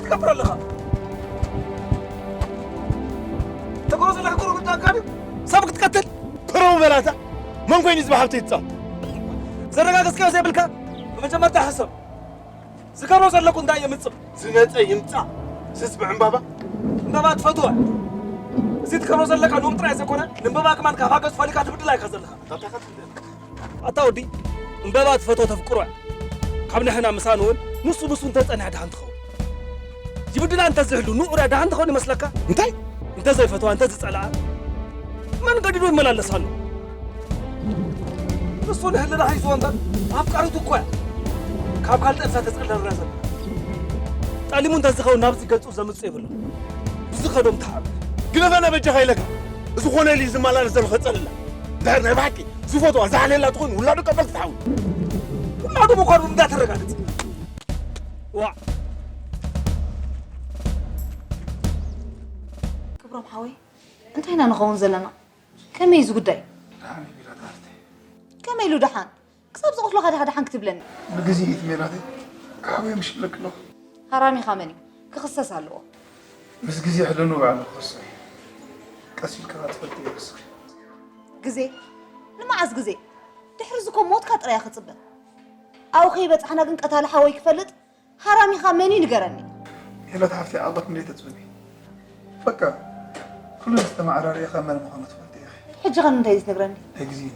ትገብር ኣለኻ? ተገብሮ ዘለካ ቁሩብ እንዳካ ድዩ? ሰብ ክትቀትል? ፕሮው በላታ። መን ኮይኑ እዚ ብሃብቲ ይጻው? ዘረጋገጽካዮ ዘይብልካ? ብመጀመርታ ሕሰብ። ዝገብሮ ዘለኩ እንታይ የምጽእ? ዝመጸ ይምጻእ። ስስ ብዕምባባ? ዕምባባ ትፈትዎ? እዚ ትገብሮ ዘለካ ሎም ጥራይ ዘይኮነ፣ ንዕምባባ ከማን ካብ ሃገዝ ፈሊካ ትብድላ ኢኻ ዘለኻ። ኣታ ወዲ፣ ዕምባባ ትፈትዎ ተፍቅሮ እያ። ካብ ንሕና ምሳን እውን ንሱ ምስኡ እንተጸኒሐ ደሓን ትኸውን። ይብድላ እንተዝህሉ ንኡር እያ ደሓን ትኸውን ይመስለካ? እንታይ? እንተዘይፈትዋ፣ እንተዝጸልኣ፣ መን ገዲዱ ይመላለስ ኣሎ? ንሱ ንህልና ሒዝዎ እምበር፣ ኣፍቃሪቱ እኮ እያ። ካብ ካልእ ጠብሳ ተጸለልና ዘሎ። ጠሊሙ እንተዝኸውን ናብዚ ገጹ ዘምጽእ የብሉን። ብዝኸዶም ተዓብ። ግደፈና በጃኻ ኢለካ። እዚ ኮነ ኢሉ ዝመላለስ ዘሎ ከጸልላ። እንድሕር ናይ ብሓቂ ዝፈትዋ ዝሓልየላ ትኾን ውላዱ ቀበል ክትሓውን። ውላዱ ምዃኑ እንዳተረጋገጸ። ዋዕ። ክብሮም ሓወይ፣ እንታይ ኢና ንኸውን ዘለና? ከመይ እዩ እዚ ጉዳይ? ደሓን እዩ ሜላት ሓፍተይ። ከመይ ኢሉ ደሓን? ክሳብ ዝቐትሉኻ ዲኻ ደሓን ክትብለኒ? ንግዜ እዩ እቲ ሜላተይ። ሓወይ ምሽ ኢለኪ ኣለኹ። ሃራሚኻ መን እዩ? ክኽሰስ ኣለዎ። ምስ ግዜ ሕደኑ ባዕሉ ክኸሶ እዩ። ቀስ ኢልካ ክትፈልጢ እዩ ርስኺ። ግዜ? ንመዓስ ግዜ? ድሕሪ እዚ እኮ ሞትካ ጥራይ እያ ክጽበ። ኣብኡ ከይበጻሕና ግን ቀታሊ ሓወይ ክፈልጥ ሃራሚኻ መን እዩ ንገረኒ። ሜላት ሓፍተይ፣ ዓቕልኺ እንዴት ተጽብቢ? በቃ፣ ኩሉ ዝተመዓራረየ ካብ መን ምዃኑ ትፈልጢ ኢኺ። ሕጂ ኸ ንምንታይ እዩ ትነግረኒ? ናይ ግዜ እዩ።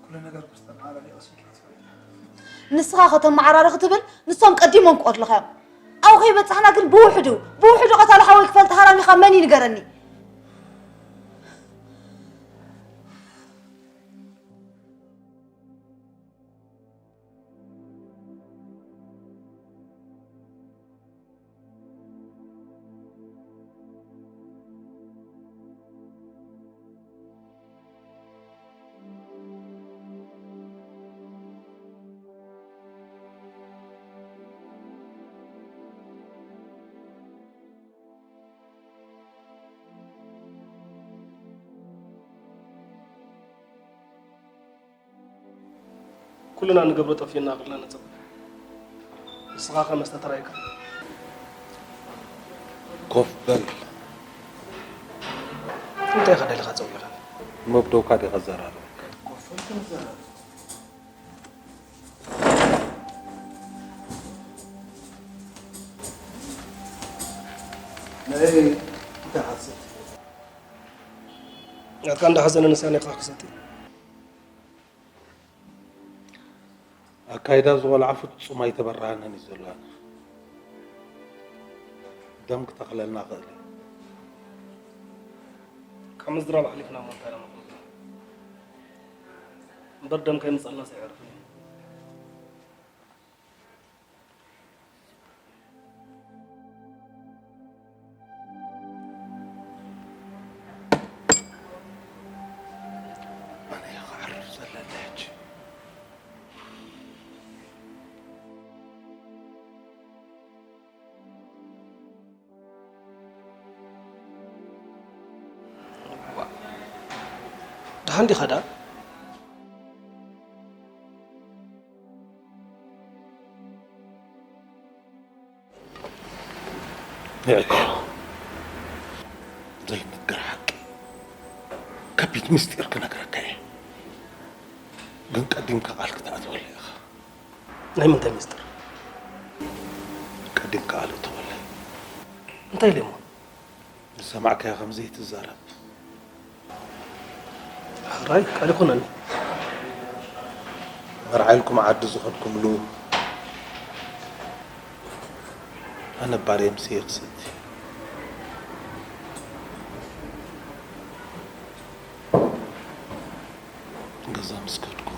ኩሉ ነገር ምስ ተመዓራረየ ቀስ ኢልኪ ክትፈልጢ። ንስኻ ከተመዓራሪ ክትብል፣ ንሶም ቀዲሞም ክቐትሉኻ እዮም። ኣብኡ ከይበጻሕና ግን ብውሕዱ፣ ብውሕዱ ቀታሊ ሓወይ ክፈልጥ ሃራሚኻ መን እዩ ንገረኒ። ኩልና ንገብሮ ጠፊእና ክልና ንጽበ። ንስኻ ከ መስተ ተራይካ? ኮፍ በል። እንታይ ኢኻ ደሊኻ ጸዊኻ? መብደውካ ዲኻ ዘራርበካ? ኮፍ በል ክንዘራረብ። ናይ እንታይ ሓሰት? ናትካ እንዳሓዘነ ንሳኔ ክኽሰት እዩ። ኣካይዳ ዝቖልዓ ፍጹም ኣይተበራህነን እዩ ዘሎ። ኣነ ደም ክተኽለልና ክእል እዩ። ካብ ምዝራብ ኣሕሊፍና እሞ እንታይ ኢና መቕረብና? እምበር ደም ከይምጸልናስ ኣይዕርፍን እዩ። ኣነ እየ ክዓርፍ ዘለኒ ሕጂ። ደሓን ዲኻ ደኣ? የዕልዮ፣ ዘይንገር ሓቂ፣ ከቢድ ምስጢር ክነግረካ እየ። ግን ቀዲምካ ቃል ክትኣትወለይ ኢኻ። ናይ ምንታይ ምስጢር? ቀዲምካ ቃል እተወለይ። እንታይ ኢለ እሞ? ዝሰማዕካዮ ከም ዘይትዛረብ። ሕራይ ቃል ይኹነኒ። መርዓ ኢልኩም ዓዲ ዝኸድኩምሉ ኣነ ባርየ ምሰ ክሰቲ ገዛ ምስ ከድኩ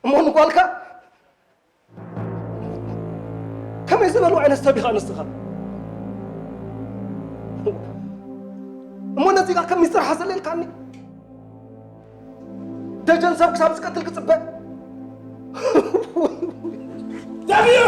እሞ ንጓልካ ከመይ ዝበሉ ዓይነት ሰብ ኢኻ ንስኻ? እሞ ነዚኻ ከም ሚስጥር ሓዘለ ኢልካኒ? ደጀን ሰብ ክሳብ ዝቀትል ክጽበ? ዳብዮ!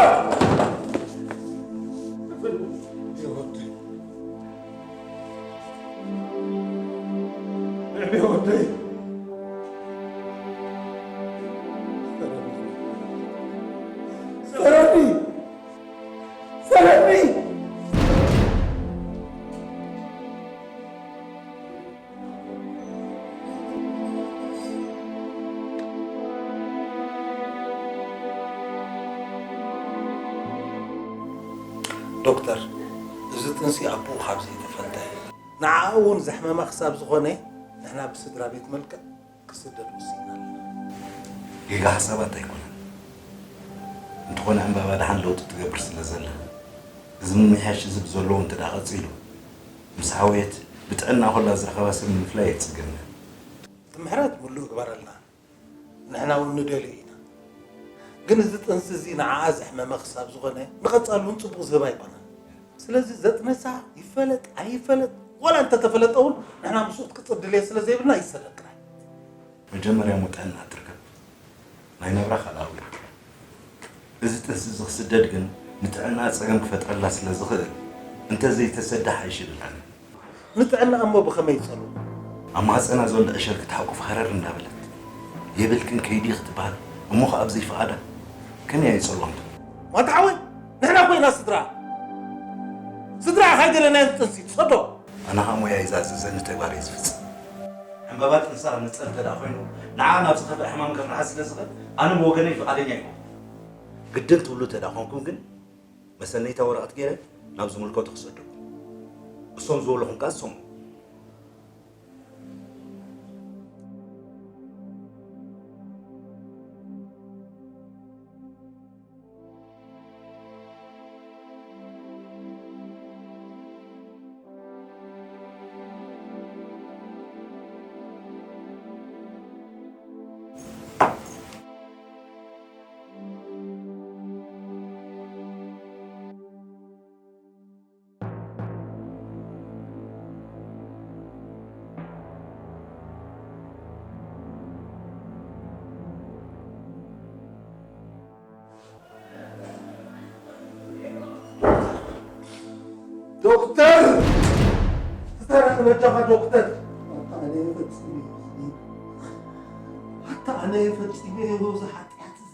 ዶክተር፣ እዚ ጥንሲ ኣቦኡ ካብ ዘይተፈልጠ፣ ንዓኣ እውን ዘሕመማ ክሳብ ዝኾነ፣ ንሕና ብስድራ ቤት መልክዕ ክስደድ ወሲንና ኣለና። ጌጋ ሓሳባት ኣይኮነን። እንተኾነ ዕምባባ ደሓን ለውጢ ትገብር ስለ ዘላ፣ እዚ ምምሕያሽ እዚ ብዘለዎ እንተ ደኣ ቀጺሉ፣ ምስ ሓወየት ብጥዕና ኮላ ዝረኸባ ሰብ ንምፍላይ የጽገምና። እቲ ምሕረት ምሉእ እግበረልና። ንሕና እውን ንደልዮ ኢና። ግን እዚ ጥንሲ እዚ ንዓኣ ዘሕመመ ክሳብ ዝኾነ፣ ንቐጻሉ እውን ጽቡቕ ዝህብ ኣይኮነን። ስለዚ ዘጥነሳ ይፈለጥ ኣይፈለጥ፣ ዋላ እንተተፈለጠ እውን ንሕና ምስኡ ክትቅጽል ድልየት ስለ ዘይብልና ይሰደድ ጥራይ። መጀመርያ እሞ ጥዕና ትርከብ። ናይ ናብራ ካልኣዊ። እዚ ጥንሲ እዚ ክስደድ ግን ንጥዕና ጸገም ክፈጥረላ ስለ ዝኽእል፣ እንተ ዘይተሰዳ ሓይሽ ይብልካኒ። ንጥዕና እሞ ብኸመይ ይጸልዎ? ኣብ ማህጸና ዘሎ ዕሸል ክትሓቁፍ ሃረር እንዳበለት፣ የብልክን ከይዲ ክትበሃል፣ እሞ ኸኣ ብዘይ ፍቓዳ ከመይ ኣይጸልዋን? ዋታ ሓወይ፣ ንሕና ኮይና ስድራ። ስድራ ካይደለና ጥንሲ ትሰዶ። ኣነ ኸኣ ሞያይ ዝኣዘዘኒ ተግባር እየ ዝፍጽም። ዕምባባ ጥንሳ ንጸል እንተ ደኣ ኮይኑ፣ ንዓ ናብ ዝኸፍአ ሕማም ከፍርሓ ስለ ዝኽእል፣ ኣነ ብወገነይ ፍቓደኛ ኣይኮንኩን። ግድን ትብሉ እንተ ደኣ ኮንኩም ግን፣ መሰነይታ ወረቐት ገይረ ናብ ዝምልከቶ ክሰደኩም። እሶም ዝበልኹም ከኣ ዝሰምዑ። ዶክተር! ትተረፍ በጃኻ ዶክተር! ኣታ ኣነ ፈጺመ ኣታ ኣነ ፈጺመ እዚ ሓጢኣት እዚ።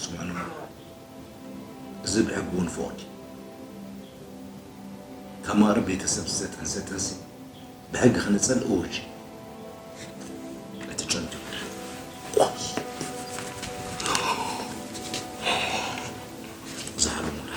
ስምዑኒ፣ እዚ ብሕጊ እውን ፍቑድ እዩ። ካብ መቕርብ ቤተሰብ ዝተጠንሰ ጥንሲ ብሕጊ ክነጸል እወጅ። ኣይትጨነቂ። ዝሓለሙላ።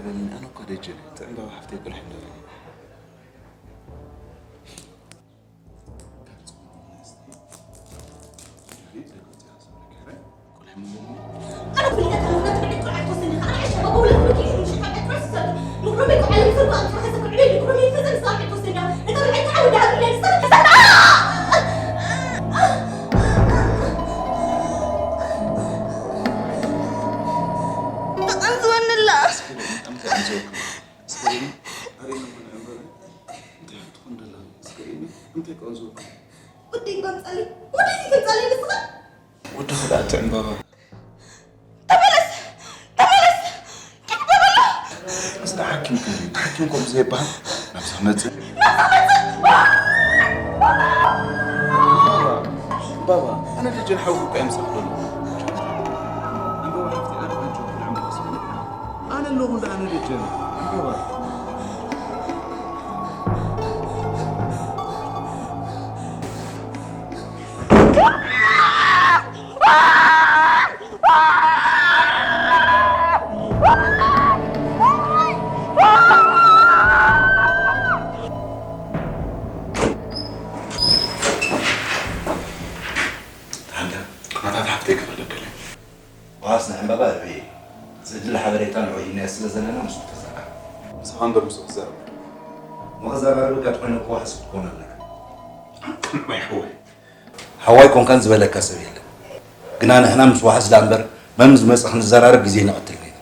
ኣነ እኳ ደጀን እየ፣ እቲ ዕምባባ ሓፍተይ ቁልሕ እንዶ ተቐንዝወንላ። እንታይ ኣምፅኦኩም? እስከ ሪኒ፣ ኣርእይኒ እሞ ንዕምበባ። እንታይ ክትኾን ደላ? እስከ ሪኒ፣ እንታይ ክቐንዝወኩም? ወደይ ከምፃለይ፣ ወደይ ከምፃለይ ንስኻ? ወዲ ኸዳእቲ ዕምበባ። ተመለስ! ተመለስ! ኪድ በበሎ! እስከ ሓኪም ክንዲ፣ ሓኪም ከምኡ ዘይበሃል ናብዚ ክመፅእ። ዕምበባ፣ ኣነ ደጀን ሓውኪ እኮ እየ ምሳኺ ዘሎ። ዕምበባ ሓፍተይ፣ ኣነ ባንቺ እኮ ንዕምበባ ስለ ኣነ ኣለኹ እንዳ ኣነ ደጀን። ዕምበባ። ሃንዳ፣ ኩነታት ሓፍተይ ክፈልጥ ደልየ። ዋስ ንዕምበባ እርብየ። ዘድሊ ሓበሬታ ንዑ ሂብናዮ ስለ ዘለና ምስኡ ተዘራረብ። ምሳኻ እምበር ምስኡ ክዛረብ። እሞ ከዘራርበካ ተኾይነ እኮ ዋሕስ ክትኮን ኣለካ። ኣንታ ንዑ ይሕወይ። ሓዋይ ኮንካን ዝበለካ ሰብ የለን። ግና ንሕና ምስ ዋሕስ ደኣ እምበር መም ዝመጽእ ክንዘራረብ ግዜ ንቐትል ነይሩ።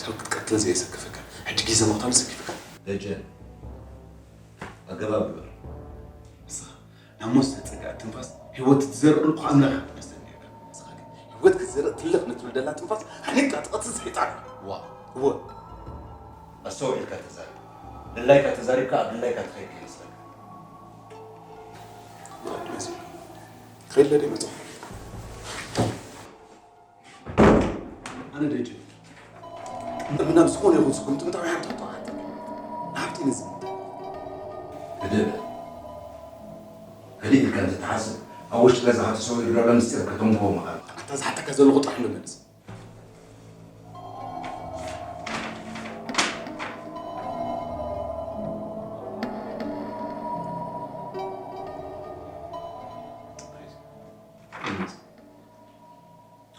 ሰብ ክትቀትል ዘየሰክፈካ፣ ሕጂ ግዜ ምቕታል ሰኪፍካ። ደጀን፣ ኣገባብ ግበር። ንስኻ ናብ ሞት ዝተጸግዐት ትንፋስ ህይወት ትዘርእ እኮ ኣምላኽ ኢኻ ትመስለኒ ነይርካ። ንስኻ ግን ህይወት ክትዘርእ ትልኽ ንትብል ደላ ትንፋስ ሓኒቕካ ትቐትል ሰይጣን ኢኻ። ዋ፣ እወ። ኣስተውዒልካ ተዛረብ። ድላይካ ተዛሪብካ ኣብ ድላይካ ትኸይድ ከይመስለካ። መቐዲ መጺኡ። ክኸይድ ለደ መጽኡ። ኣነ ደጀ። ናብ ዝኾነ ይኹን ስጉምቲ ምእታው ሓንቲ ሕቶ ሓተካ። ንሃብቲ ነዚ ህድእ በል። ህድእ ኢልካ እንተትሓስብ፣ ኣብ ውሽጢ ገዛኻ ተሰዊሩ ዘሎ ምስጢር ከተንብቦ ምኽኣል። ኣታ ዝሓተካ ዘለኹ ጥራሕ ምመልስ።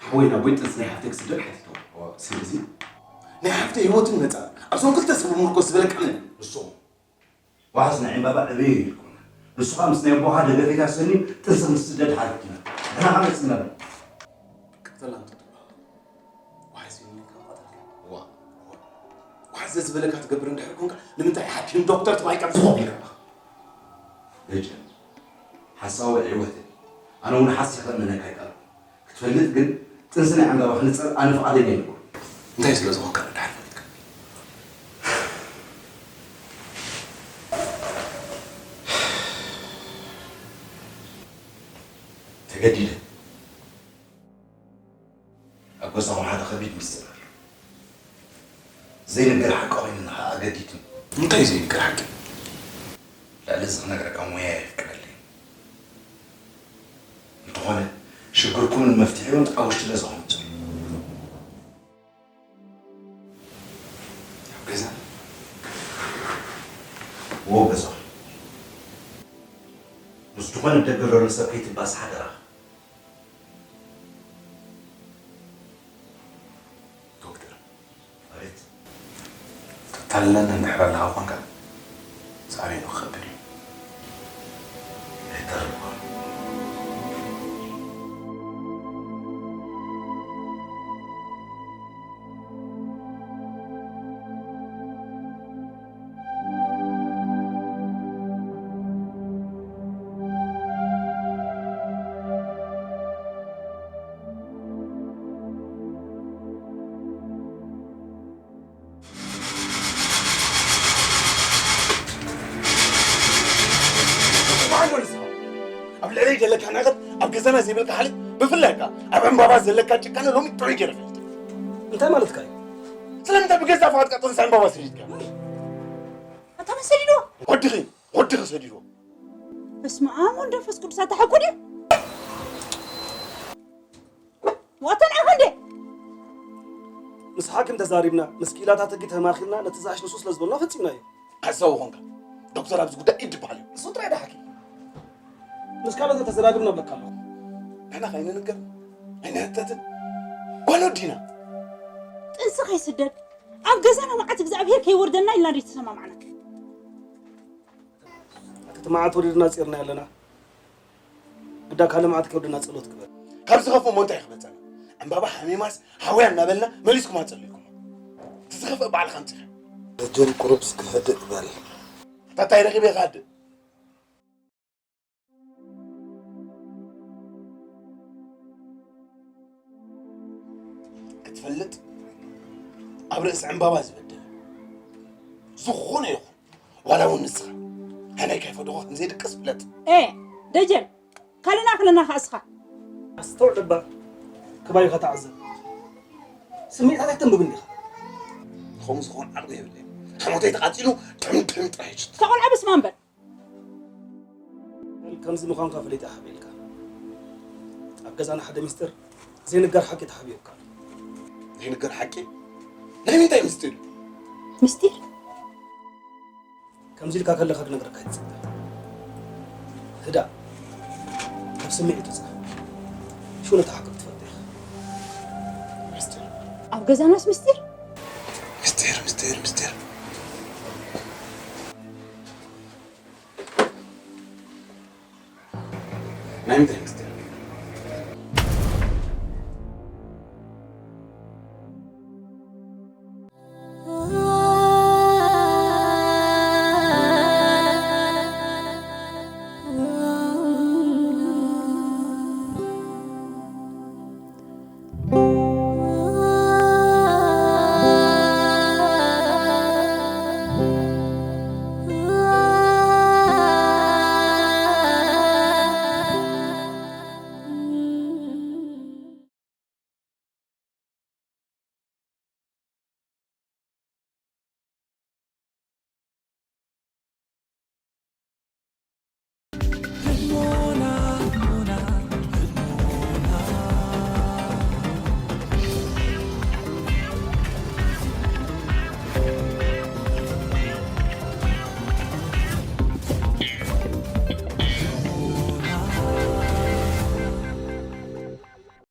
ሓወይ ናብ ቤት ጥንሲ ናይ ሓፍተይ ክስደድ ሓቲትዎ። ስለዚ ናይ ሓፍተይ ህይወትን መጻእን ኣብዞም ክልተ ሰብ ምምርኮስ ዝበለካ መን እዩ? ንስኹም። ዋሕስ ንዕምባባ ዕብይ ኢልኩምና። ንሱ ኸኣ ምስ ናይ ኣቦኻ ደገፌታ ሰንዩ ጥንሲ ክንስደድ ሓቲትና። ንሕና ኸኣ መጺእና። ቀተላ እንተትብሎ ዋሕስ ኢሉኒ ካብ ቀተልካ። ዋ። ዋሕስ ዘዝበለካ ትገብር እንድሕር ኮንካ ንምንታይ ሓኪም ዶክተር ተባሂልካ ብዝኾ ኢልካ? ደጀን፣ ሓሳዊ ዕወት። ኣነ እውን ሓሲኸ እምነካ ኣይቀርብን። ክትፈልጥ ግን ጥንሲ ናይ ዓንጋባ ክንጸር ኣነ ፍቓደኛ ኣይነበርኩን። እንታይ ስለ ዝኾንካ ድሓር ፈሊጥካ? ተገዲደ። ኣብ ገዛኹም ሓደ ከቢድ ሚስጥር ኣሎ። ዘይንገር ሓቂ ኮይኑና ከዓ ኣገዲድኒ። እንታይ ዘይንገር ሓቂ? ልዕሊ እዚ ክነግረካ ሞያ የፍቅደለይ። እንተኾነ ሽግርኩምን መፍትሒኡን ኣብ ውሽጢ ገዛኹም እዩ ዘሎ። ኣብ ገዛ? እዎ ገዛኹም። ምስ ዝኾነ ብደገ ዘሎ ሰብ ከይትባእስ ሓደራኻ። ዶክተር፣ ኣቤት። ተታልለኒ እንድሕር ኣለኻ ኾንካ ሳዕቤኑ ክኸብድ እዩ። ኣይተርፎን። ኣብ ልዕለይ ዘለካ ንዕቀት ኣብ ገዛና ዘይብልካ ሓልዮት ብፍላይ ከኣ ኣብ ዕምባባ ዘለካ ጭካነ ሎሚ ጥዑይ ገይረ ፈሊጠ። እንታይ ማለትካ እዩ? ስለምንታይ ብገዛእ ፍቓድካ ጥንሲ ዕምባባ ሰዲድካ? ኣታ መን ሰዲድዎ? ወድኺ፣ ወድኺ ሰዲድዎ። በስመ ኣብ ወወልድ ወመንፈስ ቅዱስ ኣታ ሓቁ ድዩ? ዋተን ዓኸ እንዴ? ምስ ሓኪም ተዛሪብና፣ ምስ ክኢላታት ሕጊ ተማኺርና፣ ነቲ ዝሓሽ ንሱ ስለ ዝበልና ፈጺምናዮ። ሓሳዊ ኾንካ፣ ዶክተር ኣብዚ ጉዳይ ኢድ ድበሃል እዩ። ንሱ ጥራይ ዶ ሓኪም? ምስ ካልኦት ተዘራሪብና እብለካ ኣለኹ። ንሕና ከይንንገር፣ ኣይንሕተትን። ጓል ወዲና። ጥንሲ ከይስደድ፣ ኣብ ገዛና መዓት እግዚኣብሔር ከይወርደና ኢልና ድዩ ተሰማማዕና? እቲ መዓት ወሪድና ጺርና ኣለና። ግዳ ካልእ መዓት ከይወርደና ጸሎት ግበር። ካብ ዝኸፍእ እሞ እንታይ ክመጸና? ዕምባባ ሓሚማስ ሓውያ እናበልና መሊስኩም ኣጸሊልኩም። እቲ ዝኸፍእ ባዕልኻ ኣምጺኻ። ደጀን ቁሩብስ ክህድእ በል። ኣታ እንታይ ረኺበ ኢኻ ኣደ? ክትፈልጥ ኣብ ርእሲ ዕምባባ ዝበደለ ዝኾነ ይኹን ዋላ እውን ንስኻ፣ ኣነ ከይፈተኹ ከም ዘይድቅስ ፍለጥ። ኤ ደጀን፣ ካልእና ክለና ከኣ እስኻ። ኣስተውዕል እባ፣ ከባቢኻ ተዓዘብ። ስምዒታት ኣይተንብብን ዲኻ? ከምኡ ዝኾን ዓቕሚ የብለይን። ሓሞተይ ተቓጺሉ ድም ድም ጥራይ እዩ። እታ ቆልዓ በስመ ኣብ በል። ከምዚ ምዃንካ ፈሊጠ ሓቢእልካ። ኣብ ገዛና ሓደ ሚስጥር ዘይንገር ሓቂ ተሓቢኡካ ኣሎ። ዘይንገር ሓቂ? ናይ ምንታይ ምስጢር እዩ? ምስጢር? ከምዚ ኢልካ ከለኻ ክነግረካ ኣይትጽበ። ህዳ፣ ካብ ስምዒት ውጻእ። ሽው ነታ ሓቂ ክትፈልጥ ኢኻ። ምስጢር? ኣብ ገዛናስ ምስጢር? ምስጢር፣ ምስጢር፣ ምስጢር። ናይ ምንታይ ምስጢር?